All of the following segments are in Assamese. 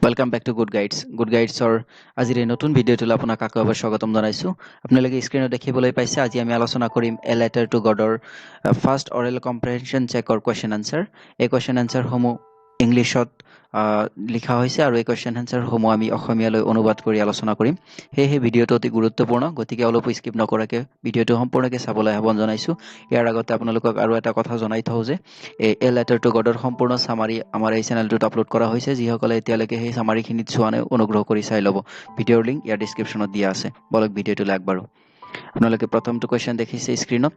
Welcome back to Good Guides. Good গাইডছৰ আজিৰ এই নতুন ভিডিঅ'টোলৈ আপোনাক আকৌ এবাৰ স্বাগতম জনাইছোঁ। আপোনালোকে স্ক্ৰীণত দেখিবলৈ পাইছে, আজি আমি আলোচনা কৰিম এ লেটাৰ টু গডৰ ফাৰ্ষ্ট অৰেল কম্প্ৰেহেনশ্যন চেকৰ কুৱেশ্যন আনচাৰ। এই কুৱেশ্যন আনচাৰসমূহ ইংলিছত লিখা হৈছে আৰু এই কুৱেশ্যন আনচাৰসমূহ আমি অসমীয়ালৈ অনুবাদ কৰি আলোচনা কৰিম। সেয়েহে ভিডিঅ'টো অতি গুৰুত্বপূৰ্ণ, গতিকে অলপো স্কিপ নকৰাকৈ ভিডিঅ'টো সম্পূৰ্ণকৈ চাবলৈ আহ্বান জনাইছোঁ। ইয়াৰ আগতে আপোনালোকক আৰু এটা কথা জনাই থওঁ যে এই এ লেটাৰ টু গডৰ সম্পূৰ্ণ চামাৰি আমাৰ এই চেনেলটোত আপলোড কৰা হৈছে। যিসকলে এতিয়ালৈকে সেই চামাৰিখিনিত চোৱা নাই, অনুগ্ৰহ কৰি চাই ল'ব। ভিডিঅ'ৰ লিংক ইয়াৰ ডিছক্ৰিপশ্যনত দিয়া আছে। বলক, ভিডিঅ'টোলৈ আগবাঢ়ো। আপোনালোকে প্ৰথমটো কুৱেশ্যন দেখিছে স্ক্ৰীণত।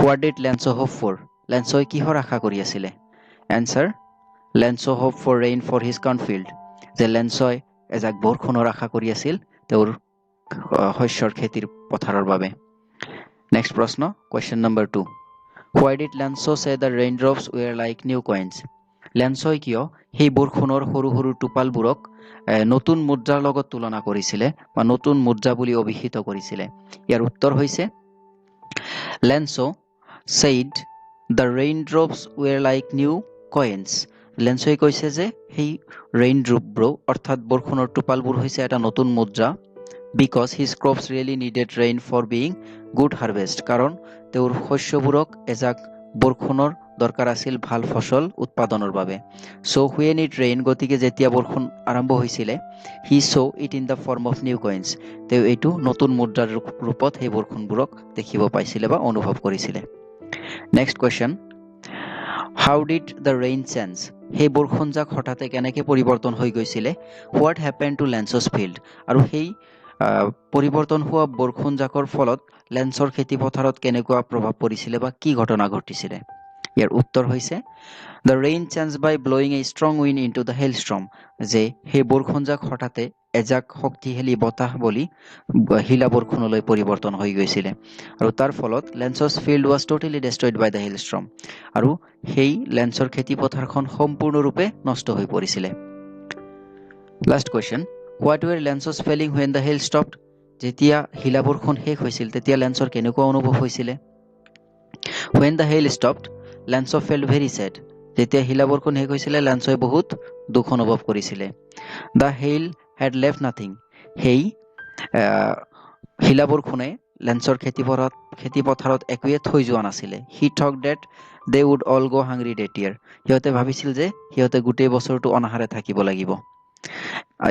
What did Lencho hope for? লেন্সই কিহৰ আশা কৰি আছিলে? Answer, Lencho hoped for rain for his cornfield. যে লেন্সই এজাক বৰষুণৰ আশা কৰি আছিল তেওঁৰ শস্যৰ খেতিৰ পথাৰৰ বাবে। নেক্সট প্ৰশ্ন, question number 2। Why did Lencho say the raindrops were like new coins? লেন্সই কিয় সেই বৰষুণৰ সৰু সৰু টোপালবোৰক নতুন মুদ্ৰাৰ লগত তুলনা কৰিছিলে বা নতুন মুদ্ৰা বুলি অভিহিত কৰিছিলে? ইয়াৰ উত্তৰ হৈছে, Lencho said the raindrops were like new coins. লেন্সই কৈছে যে সেই ৰেইন ড্ৰপবোৰ, অৰ্থাৎ বৰষুণৰ টোপালবোৰ হৈছে এটা নতুন মুদ্ৰা, because his crops really needed rain for being good harvest. কাৰণ তেওঁৰ শস্যবোৰক এজাক বৰষুণৰ দৰকাৰ আছিল ভাল ফচল উৎপাদনৰ বাবে। চ' when it rain, গতিকে যেতিয়া বৰষুণ আৰম্ভ হৈছিলে, he saw it in the form of new coins. তেওঁ এইটো নতুন মুদ্ৰাৰ ৰূপত সেই বৰষুণবোৰক দেখিব পাইছিলে বা অনুভৱ কৰিছিলে। Next question, how did the rain change? সেই বৰষুণজাক হঠাতে কেনেকৈ পৰিৱৰ্তন হৈ গৈছিলে? What happened to Lencho's field? আৰু সেই পৰিৱৰ্তন হোৱা বৰষুণজাকৰ ফলত লেন্সৰ খেতিপথাৰত কেনেকুৱা প্ৰভাৱ পৰিছিলে বা কি ঘটনা ঘটিছিলে? ইয়াৰ উত্তৰ হৈছে, the rain changed by blowing a strong wind into the hailstorm. যে সেই বৰষুণজাক হঠাতে এজাক শক্তিশালী বতাহ বলি শিলা বৰষুণলৈ পৰিৱৰ্তন হৈ গৈছিলে আৰু তাৰ ফলত Lencho's field was totally destroyed by the hailstorm. আৰু সেই লেন্সৰ খেতিপথাৰখন সম্পূৰ্ণৰূপে নষ্ট হৈ পৰিছিলে। Last question, what were Lencho's feeling when the hail stopped? যেতিয়া শিলা বৰষুণ শেষ হৈছিল, তেতিয়া লেন্সৰ কেনেকুৱা অনুভৱ হৈছিলে? When the hail stopped, Lencho felt very sad. যেতিয়া শিলা বৰষুণ শেষ হৈছিলে, লেন্সই বহুত দুখ অনুভৱ কৰিছিলে। The hail had left nothing. সেই শিলা বৰষুণে লেন্সৰ খেতিপথাৰত একোৱে থৈ যোৱা নাছিলে। He thought that they would all go hungry that year. সিহঁতে ভাবিছিল যে সিহঁতে গোটেই বছৰটো অনাহাৰে থাকিব লাগিব।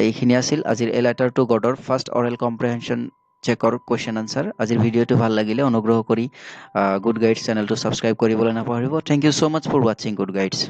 এইখিনি আছিল আজিৰ এ লেটাৰ টু গডৰ ফাৰ্ষ্ট অৰেল কম্প্ৰেহেনশ্যন চেকৰ কুৱেশ্যন আনচাৰ। আজিৰ ভিডিঅ'টো ভাল লাগিলে অনুগ্ৰহ কৰি গুড গাইডছ চেনেলটো ছাবস্ক্ৰাইব কৰিবলৈ নাপাহৰিব। Thank you so much for watching Good Guides.